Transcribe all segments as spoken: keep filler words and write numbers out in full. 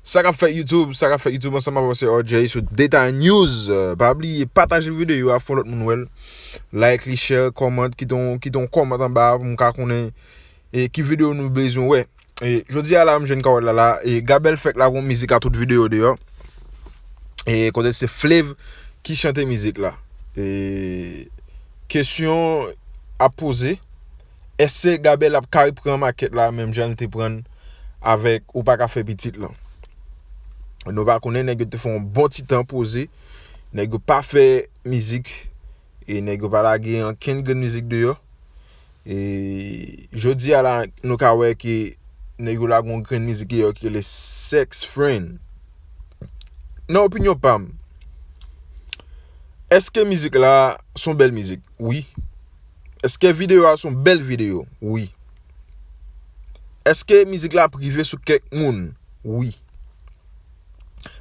Sa k ap fèt YouTube, sa k ap fèt YouTube ansanm avè w se R J sou Deta News. Euh, pa bliye pataje videyo a, fò lòt moun wè l. Like li, share, comment, kite yon, kite yon comment anba pou m ka konnen e ki videyo nou bezwen wè. E jodi a la, m jwenn Kawòl la la, e Gabel fèk lage yon mizik a tout videyo deyò. E kote se Flav ki chante mizik la. E kesyon ap poze, èske Gabel ap ka reprann makèt la menm jan l te prann avèk Ou pa ka fè pitit lan? Nou pa konnen, nèg yo te fè yon bon ti tan poze. Nèg yo pa fè mizik. E nèg yo pa lage ankenn grenn mizik deyò. E jodi a la, nou ka wè ke nèg yo lage yon grenn mizik deyò ki rele Sex Friend. Nan opinyon pa m, èske mizik la se yon bèl mizik? Wi. Èske videyo a se yon bèl videyo? Wi. Èske mizik la ap rive sou kèk moun? Wi.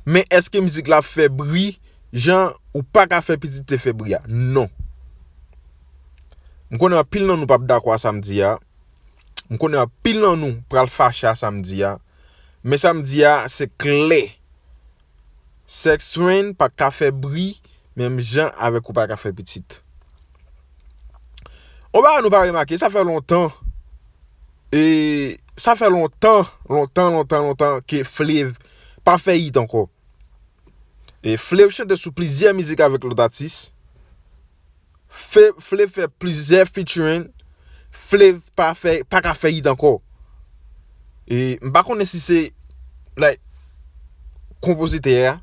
Men èske mizik la ap fè bri jan Ou pa ka fè pitit te fè bri a? Non. M konnen anpil nan nou p ap dakò a sa m di a. M konnen anpil nan nou pral fache a sa m di a. Men sa m di a, se klè. Sex Friend pa ka fè bri menm jan avèk Ou pa ka fè pitit. Yon bagay nou pa remake, sa fè lontan. E sa fè lontan, lontan, lontan, lontan ke Flav pa fè hit ankò. E Flav chante sou plizyè mizik avèk lòt atis. Fe- Flav fè plizyè featuring. Flav pa fè, pa ka fè hit ankò. E m pa konnen si se, like, konpozitè a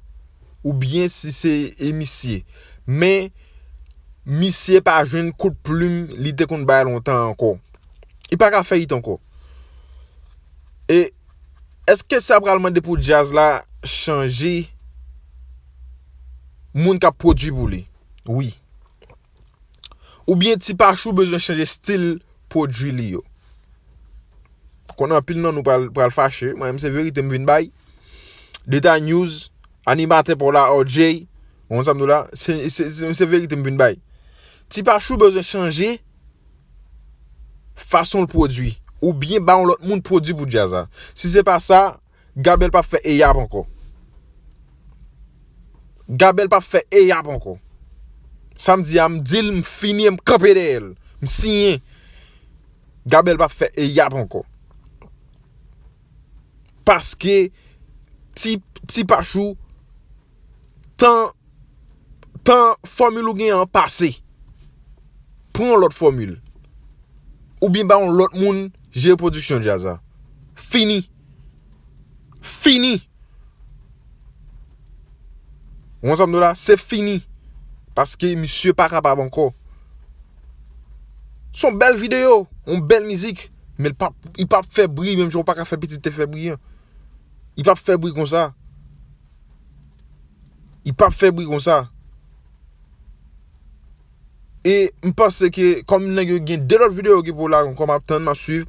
oubyen si se e misye. Men misye pa jwenn kout plim li te konn bay lontan ankò. Li pa ka fè hit ankò. E èske sa pral mande pou djaz la chanje moun k ap pwodui pou li? Wi. Oubyen Ti Pachou bezwen chanje stil pwodui li yo? Konnen anpil nan nou pral, pral fache. Mwen menm se verite m vin bay. Deta News, animatè pa w la, R J, ou konn sa m di w la, se, se, se, se verite m vin bay. Ti Pachou bezwen chanje fason l pwodui. Oubyen ba yon lòt moun pwodui pou djaz la. Si se pa sa, Gabel p ap fè eyap ankò. Gabel p ap fè eyap ankò. Sa m di a, m di l, m fini, m kanpe dèyè l. M siyen. Gabel p ap fè eyap ankò. Paske Ti, Ti Pachou, tan, tan fòmil ou gen an pase. Pran yon lòt fòmil. Oubyen ba yon lòt moun jere pwodiksyon djaz la. Fini. Fini. Ou konn sa m di w la? Se fini. Paske misye pa kapab ankò. Se yon bèl videyo, yon bèl mizik, men l p ap, li p ap fè bri menm jan Ou pa ka fè pitit te fè bri an. Li p ap fè bri konsa. Li p ap fè bri konsa. E m panse ke kòm nèg yo gen de lòt videyo ki pou la ankò, m ap tann, m ap swiv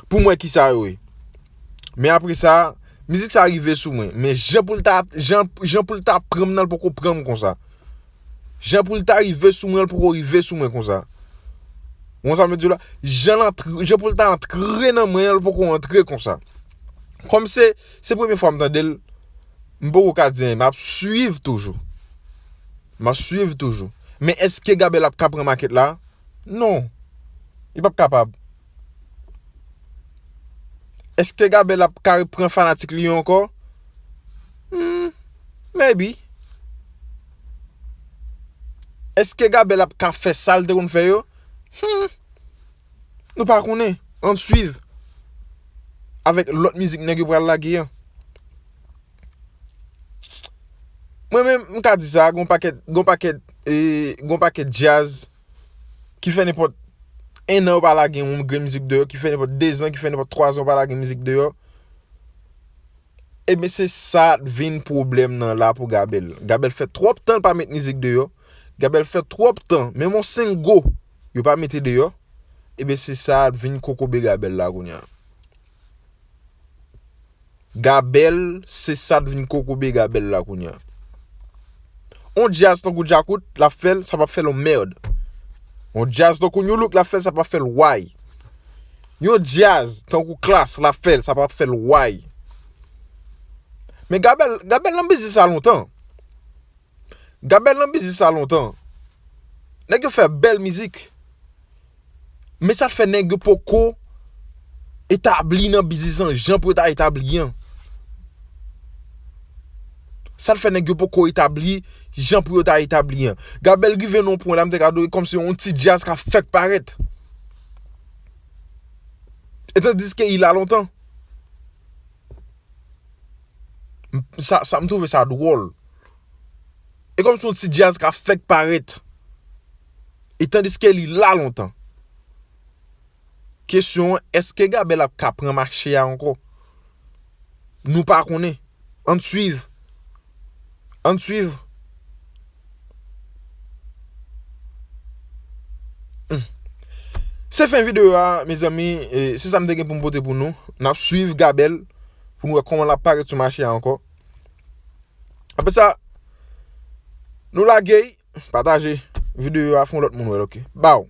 pou m wè kisa yo ye. Men apre sa, mizik sa rive sou mwen. Men jan pou l ta, jan, jan pou l ta pran m nan, l poko pran m konsa. Jan pou l ta rive sou mwen, l poko rive sou mwen konsa. Ou konn sa m vle di w la? Jan l antre, jan pou l ta antre nan mwen an, l poko antre konsa. Kòm se, se premye fwa m tande l, m poko ka di anyen. M ap swiv toujou. M ap swiv toujou. Men èske Gabel ap ka pran makèt la? Non. Li p ap kapab. Èske Gabel ap ka reprann fanatik li yo ankò? Hmm, maybe. Èske Gabel ap ka fè sa l te konn fè yo? Hmm, nou pa konnen. Ann swiv avèk lòt mizik nèg yo pral lage an. Mwen menm, m ka di sa, gon pakèt, gon pakèt, e, gon pakèt djaz ki fè nenpòt en an yo pa lage yon grenn mizik deyò, ki fè nenpòt de zan, ki fè nenpòt twa zan yo pa lage mizik deyò. Ebyen, se sa t vin pwoblèm nan la pou Gabel. Gabel fè twòp tan l pa met mizik deyò. Gabel fè twòp tan, menm yon single yo pa mete deyò. Ebyen, se sa t vin kokobe Gabel la kounye a. Gabel, se sa t vin kokobe Gabel la kounye a. On djaz tankou Djakout, l ap fè l, sa p ap fè l on mèd. On djaz tankou New Look, l ap fè l, sa p ap fè l way. Yon djaz tankou Klass, l ap fè l, sa p ap fè l way. Men Gabel, Gabel nan biznis sa lontan. Gabel nan biznis sa lontan. Nèg yo fè bèl mizik. Men sa fè nèg yo poko etabli nan biznis lan jan pou yo ta etabli an. Sa fè nèg yo poko etabli jan pou yo ta etabli an. Gabel rive nan yon pwen la, m te ka di w, kòmsi yon ti djaz ka fèk parèt. E tandiske li la lontan. M- sa, sa, m twouve sa dwòl. E kòmsi yon ti djaz ka fèk parèt. E tandiske li la lontan. Kesyon an, èske Gabel ap ka pran mache a ankò? Nou pa konnen. Ann swiv. Ann swiv. Hmm. Se fen videyo a, mezanmi. E, se sa m te gen pou m pote pou nou. N ap swiv Gabel pou nou wè kòman l ap parèt sou mache a ankò. Apre sa, nou lage, pataje videyo a, fè yon lòt moun wè l, oke. Baw.